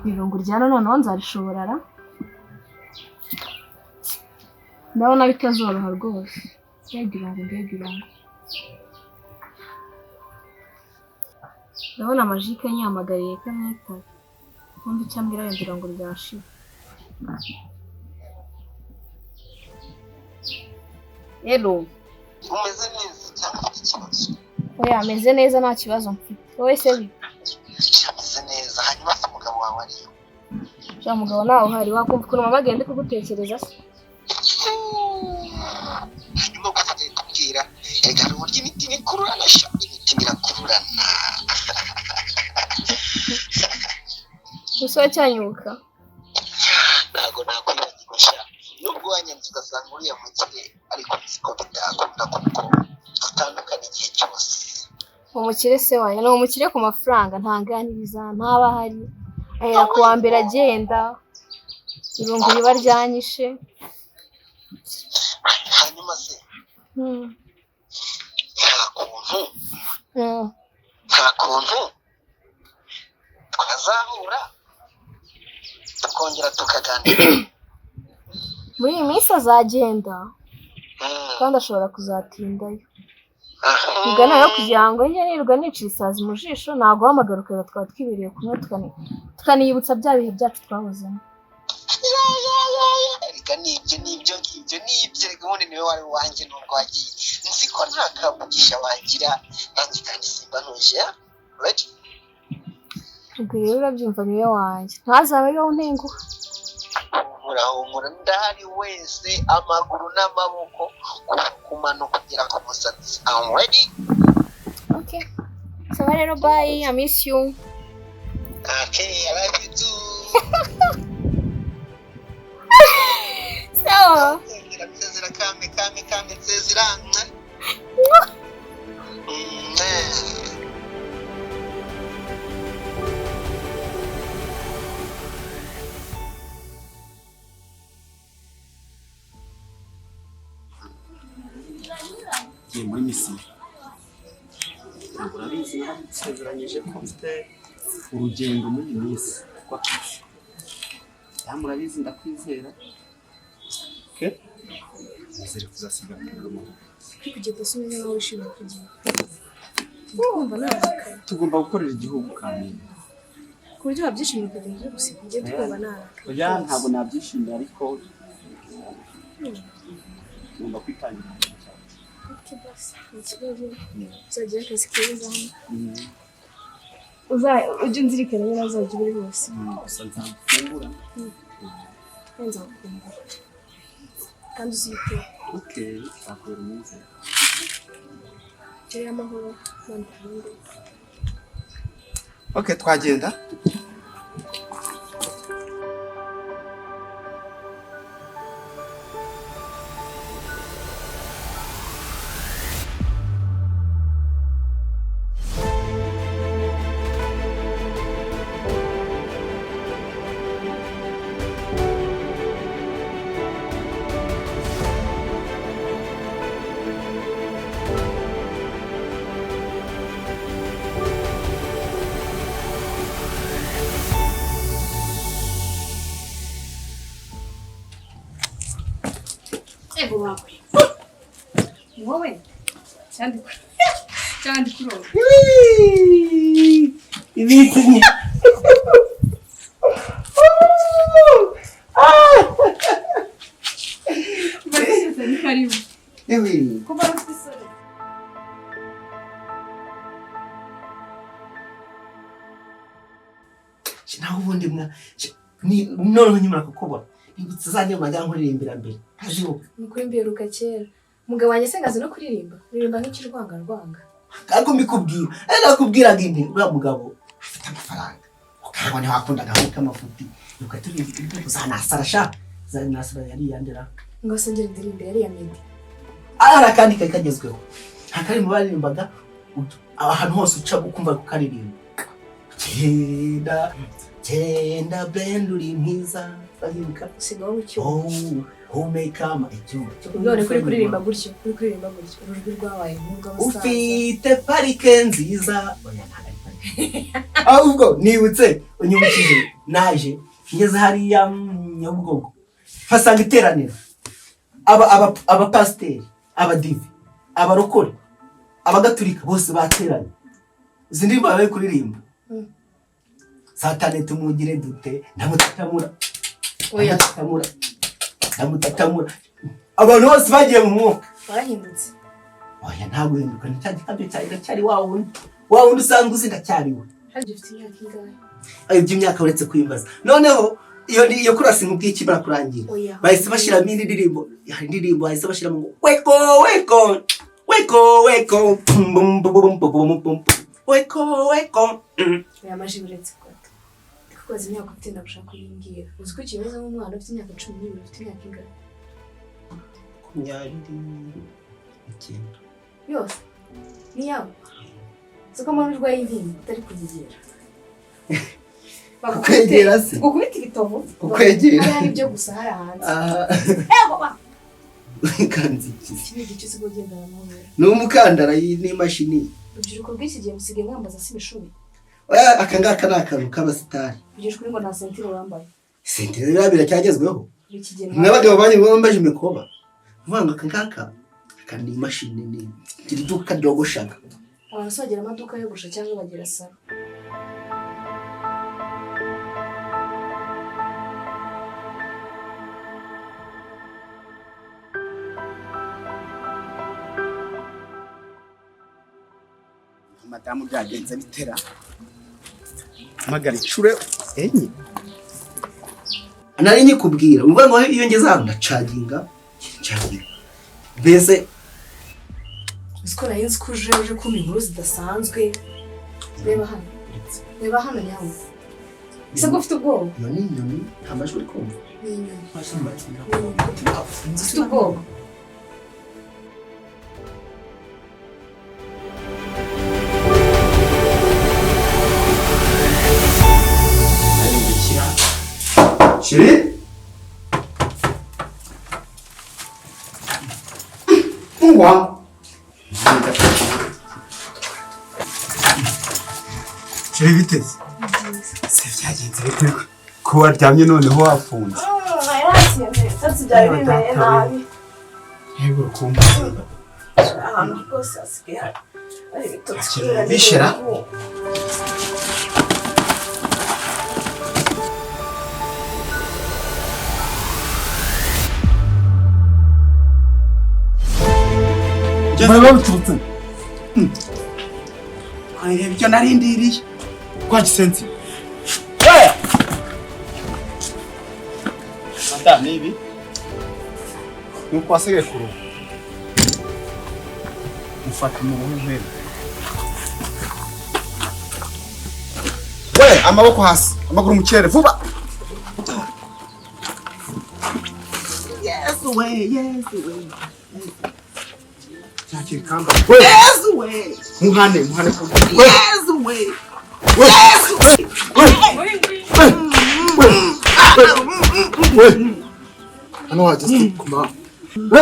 Irungu rya noneho nzarishobora ra? Ndabona bitazoroha rwose. Mbega irungu, mbega irungu. Ndabona amajike anyihamagariye ko amwitabe. Wumva icyo ambwira wenda irungu ryashira. Hello. Umeze neza cyangwa ufite ikibazo? Oya, ameze neza nta kibazo mfite. Wowe se bite? Ameze neza. Hanyuma se umugabo wawe ariyo? Sha mugabo nawe uhari wakumva ukuntu mama agenda kugutekereza se? Hanyuma gusa kubwira erega hari uburyo imitima ikururana sha, imitima irakururana. Gusa uracyanyuka? Ntabwo nakwibagirwa sha, nubwo wanyanze ugasanga uriya mukire, ariko nzi ko bitakunda kuko dutandukana igihe cyose. Umukire se wayo ni umukire ku mafaranga, ntaganiriza, ntaba ahari, ahera ku wa mbere agenda, irungu riba ryanyishe. Hanyuma se nta kuntu nta kuntu twazahura tukongera tukaganira? Muri iyi minsi azagenda kandi ashobora kuzatindayo. Ubwo rero kugira ngo njye nirirwa nicira isazi mu jisho, naguhamagara ukaza twaba twibereye kumwe tukaniyibutsa bya bihe byacu twahozemo. Erega nibyo nibyo ngibyo nibyo, reka ubundi niwe wari uwanjye nubwo wagiye, nzi ko nta kamugisha wagira nanjye kandi simba ntuje. Ready? Ubwo rero urabyumva niwe wanjye, ntazabe ariwe untenguha. Humura humura, ndahari wese, amaguru n'amaboko, kuva ku mano kugera ku musatsi. I'm ready. Okay. Sawa rero, bye, I miss you. Okay, I love you too. Sawa. Nsezera, nsezera, kame kame kame, nsezera. Ngiye muri misiyo, ntabwo urabizi, naragusezeranyije ko mfite urugendo muri iyi minsi rw'akazi. Damu urabizi ndakwizera. Okay? Nizere kuzasiga amahoro. Kugenda se umeze nkaho wishimiye kugenda. Ndumva narakaye. Tugomba gukorera igihugu kamenya. Ku buryo wabyishimiye ukagenda uje gusiga, njye twumva narakaye. Oya, ntabwo nabyishimiye ariko tugomba kwitangira igihugu cyacu. Okay, basi. Ni ikibazo. Uzagira akazi keza hano. Ujye unzirikana nyine azajya uri hose. Gusa nzagufungura. Nzagukumbura. Kandi uziteho. Okay, nzakubera umwizerwa. Ugire amahoro, Imana ikurinde. Okay, twagenda. Ego wawe. Wowe cyangwa ndi kuroba. Ibitse ni Barishyize ni karibu. Ewe. Kuba ufite isoni. Naho ubundi mwa noneho nkimara kukubona nibutse za ndirimbo najyaga nkuririmbira mbere, ntazibuka. Ni ukuri mbiheruka kera. Umugabo wanjye se ngazi no kuririmba? Uririmba nk'ikirwangarwanga. Ariko mbikubwira, ariko nakubwiraga inti uriya mugabo afite amafaranga. Ukaba ntiwakundaga nk'uko amafuti. Nuko turirimba indirimbo za Nasara sha. Za Nasara yari iyandera. Ngo se ngere ndirimbe yari iya Meddy. Ari akandi kari kagezweho. Nta kari mu baririmbaga, ahantu hose uca ukumva kukaririmba. Genda, genda Brenda uri mwiza. Bazibuka? Usigaho icyuma. Oh, humeka ama icyuma. None kuri kuririmba gutyo, kuri kuririmba gutyo, urujwi rwabaye nk'urw'abasaza. Ufite parike nziza. Oya, ntabwo ari parike Ahubwo nibutse, unyibukije, naje ngeze hariya Nyabugogo mpasanga iteraniro, abapasiteri, abadive, abarokore, abagatulika bose bateranye. Izi ndirimbo bari kuririmba: "Satani tumugire dute, ndamutatamura, Oya. ndamutatamura, ndamutatamura." Abantu bose bagiye mu mwuka. Warahindutse. Oya, ntabwo uhinduka, ni cya gikabyo cyawe, ndacyari wa wundi, wa wundi usanzwe uzi, ndacyari we. Harya ufite imyaka ingahe? Ayo by'imyaka uretse kwimbaza. Noneho iyo ni iyo kurasi nkubwiye ikimara kurangira, Oya. bahise bashyiramo indi ndirimbo. Hari indirimbo bahise bashyiramo ngo "Weko weko weko weko bum bum bum bum bum bum bum weko weko." Oya, amaji, uretse gato. Ndi kukubaza imyaka ufite, ndagushaka kuyimbwira. Uzi ko ukimeze nk'umwana ufite imyaka 12? Ufite imyaka ingahe? 29. Yose ni yawe? Uzi ko mbona urwaye intimba, utari kunyegera? Kukwegera se? Gukubita ibitovu. Kukwegera. Hariya nibyo gusa hari hanze. Aha. Ego ba. Kanzikiza. Iki ni igice usigaye ugendana n'ubu? Ni umukandara, iyi ni imashini. Urubyiruko rw'iki gihe musigaye mwambaza si imishumi. Oya, aka ngaka ni akantu k'abasitari. Kugisha ukuri ngo nta ceinture wambaye. Ceinture biriya biracyagezweho. Muri iki gihe. N'abagabo banyu bambaje imikoba. Uvuga ngo aka ngaka, aka ni imashini, ni iri duka ryogoshaga. Abantu se bagira amaduka yogosha cyangwa bagira salon? Madamu, byagenze bitera mpamagara inshuro enye. Nari nyikubwira, uvuga ngo iyo ngeze hano ndacaginga, ncaginga mbese. Uzi ko nari nzi ko uje kumpa inkuru zidasanzwe? Reba hano, reba hano nyawe. Ese ko ufite ubwoba? Iyo ni inyoni, nta majwi uri kumva. Ni inyoni. Ufite ubwoba. Chérie, Ngwa. Chérie, biteze se? Byagenze bite ko waryamye noneho wafunze? Ibitotsi byari bimereye nabi. Yego, urukumva. Ahantu rwose hasigaye hari ibitotsi. Hakenewe bishira. Bari babiturutse. Ibyo narindiriye. Kwa gisensi. Madamu, ibi nuko wasigaye ku ruhu mufata mu buhehera. We, amaboko hasi, amaguru mu kirere, vuba! Yesu we, Yesu we! Cyakira ikamba we. Yesu we! Muhane, muhane ku Yesu we! We, we, we, We, hano wageze kuma we,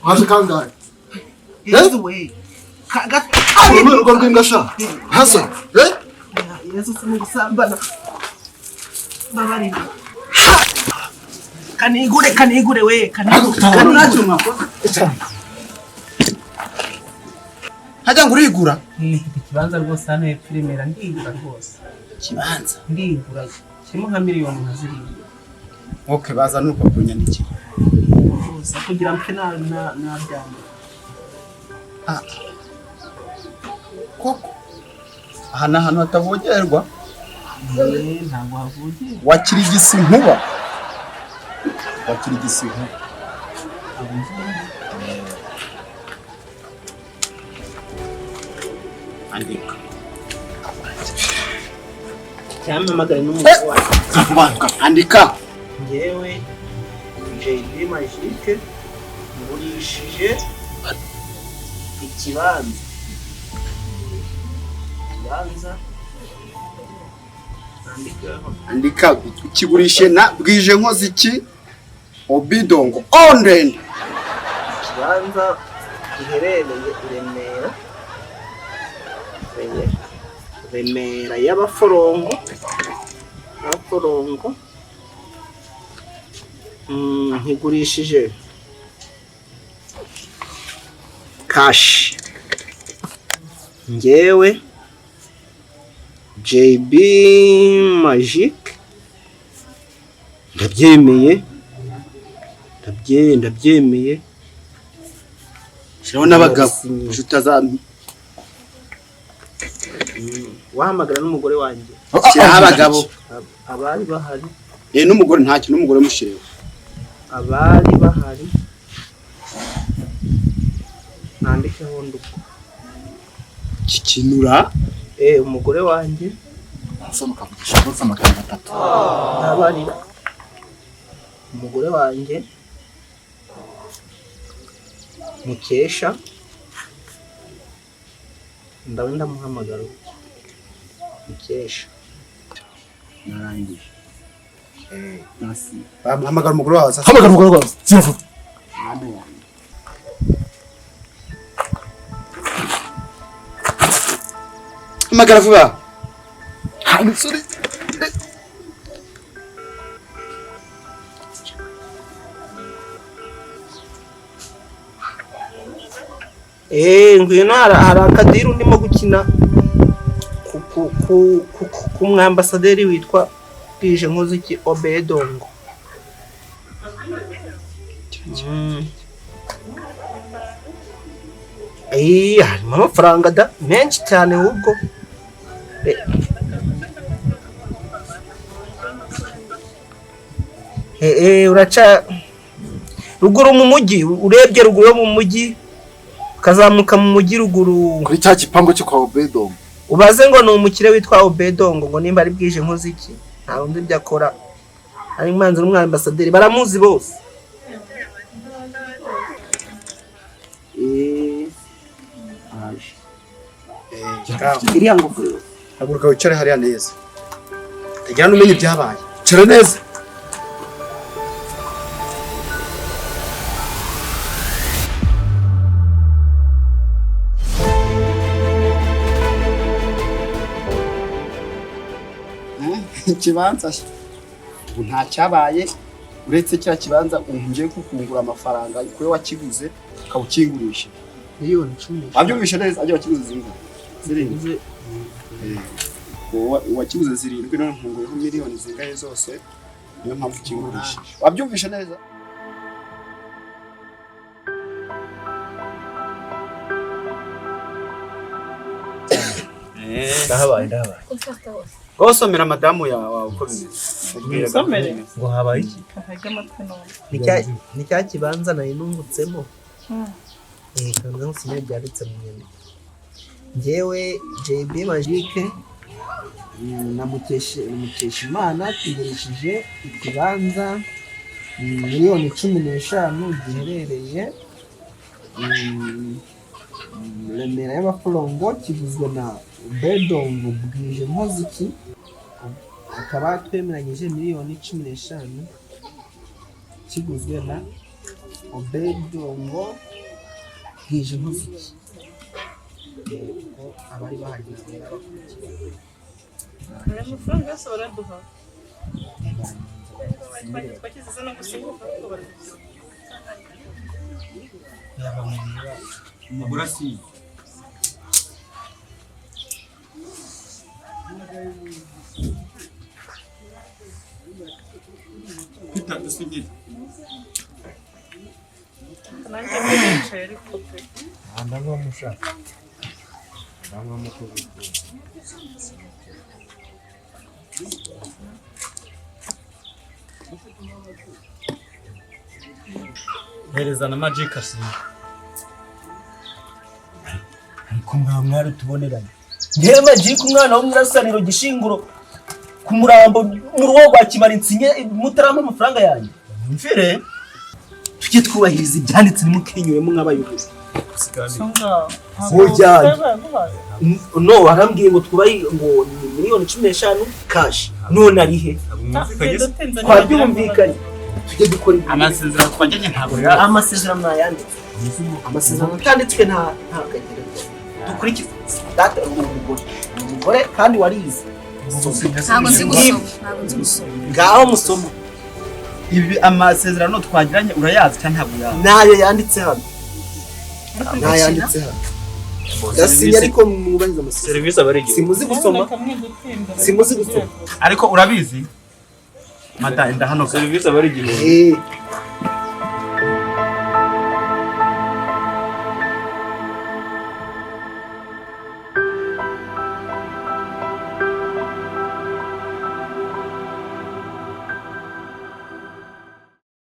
waje kangahe? Yesu we! Uru ni urugo rw'imbwa sha haso eh. Yesu, sinugusambana, babarira. Kanigure, kanigure we, kanigure, kanigure. Hajya ngo urigura. Nifite ikibanza rwose hano hepfo i Remera, ndigura rwose. Ikibanza? Ndigura, kirimo nka miliyoni nka zirindwi. Okay, baza n'urupapuro nyandikira. Rwose kugira mpe nabyandika. Koko aha ni ahantu hatavogerwa. Eh, ntabwo havugiye. Wakirigisa inkuba, wakirigisa inkuba. Ntabwo mvuga. Andika. Cyampamagare n'umugore wawe. Andika. Ngewe JD Magique ngurishije ikibanza andikaho. Andika: ukigurishe na bwije nkozi iki obidongo ondende. Ikibanza giherereye i Remera, Remera. Remera y'Abaforongo, Abaforongo. Nkigurishije cash, ngewe JB Magic, ndabyemeye, ndabyemeye. Shiraho n'abagabo. Ndabisinyiye. Inshuti za Wahamagara n'umugore wanjye. Shiraho abagabo. Abari bahari. N'umugore ntacyo, n'umugore mushireho. Abari bahari nandikeho nduko Kikinura. Umugore wanjye. Ntasoni ukavugisha rwose amagambo atatu. Ntabarira umugore wanjye Mukesha, ndabona ndamuhamagara ubu. Mukesha. Narangije. Nasi. Bamuhamagara umugore wawe sasa. Hamagara umugore wawe. Zira vuba. Mwana yanjye. Hamagara vuba. Nta soni. Ngwino, hari akadiru ndimo gukina ku mwambasaderi witwa Bwije Nkoziki Obedongo. Harimo amafaranga da menshi cyane ahubwo. Uraca ruguru mu mujyi, urebye ruguru yo mu mujyi, ukazamuka mu mujyi ruguru Kuri cya gipangu cyo kwa Obedongo. Ubaze ngo ni umukire witwa Obedongo, ngo nimba ari Bwije Nkoziki, nta wundi ibyo akora ari umwanzi n'umwambasaderi baramuzi bose. Aje. Iriya ngofero. Haguruka wicare hariya neza. Tagira n'umenye ibyabaye. Cara neza. Ikibanza ubu nta cyabaye uretse cya kibanza ngiye kukungura amafaranga kuri wakiguze ukaba ukingurisha 10,000,000. Wabyumvishe neza? Ajya wakiguze zingahe? 7. Wakiguze 7 none nkunguyeho miliyoni zingahe zose, niyo mpamvu ukingurisha. Wabyumvishe neza? Ndahabaye, ndahabaye. Gosomera madamu yawe uko bimeze. Nsomere. Ngo habaye iki? Ntege amatwi none. Ni cya kibanza nari nungutsemo. Kanza nkusomere byanditse mu nyandiko. Njyewe JB Magic na Mukeshimana tugurishije ikibanza 15,000,000 giherereye Remera y'Abaforongo, kiguzwe na Bedongo Bwije Nkoziki, akaba twemeranyije 15,000,000, kiguzwe na Obedongo Bwije Nkoziki. Abari bahari n'abakurikiye. Aya mafaranga yose baraduha. Twakize no gusimbuka kuko baraduha. Umugore asiye. Peter dusinyire. Nanjye ndicaye ariko pe. Ndanywa mushaka. Ndanywa mukozi. Hereza na Magic asinye. Ariko mwa mwari tuboneranye. Ngewe Magic umwana wo mwirasaniro gishinguro ku murambo mu rugo rwa Kimara insinye mutarampa amafaranga yanjye. Mvire tujye twubahiriza ibyanditse ntimukinyuremo nk'abayobozi. No arambwiye ngo twubahe ngo ni 15,000,000 cash. None ari he? Twabyumvikanye. Tujye dukora ibintu. Amasezerano twajyanye ntabwo Amasezerano nayanditse. Amasezerano atanditswe nta ntabwo agerwaho. Dukurikize. Data, uri umugore, uri umugore kandi warize. Ntabwo nzi gusoma, ntabwo nzi gusoma. Ngaho musoma. Ibi amasezerano twagiranye urayazi cyangwa ntabwo uyazi? Nayo yanditse hano. Ariko Nayo yanditse hano, ndasinye, ariko mwubahirize amasezerano. Serivisi aba ari igihumbi. Simuzi gusoma, simuzi gusoma. Ariko urabizi mada, enda hano. Serivisi aba ari igihumbi. Eh,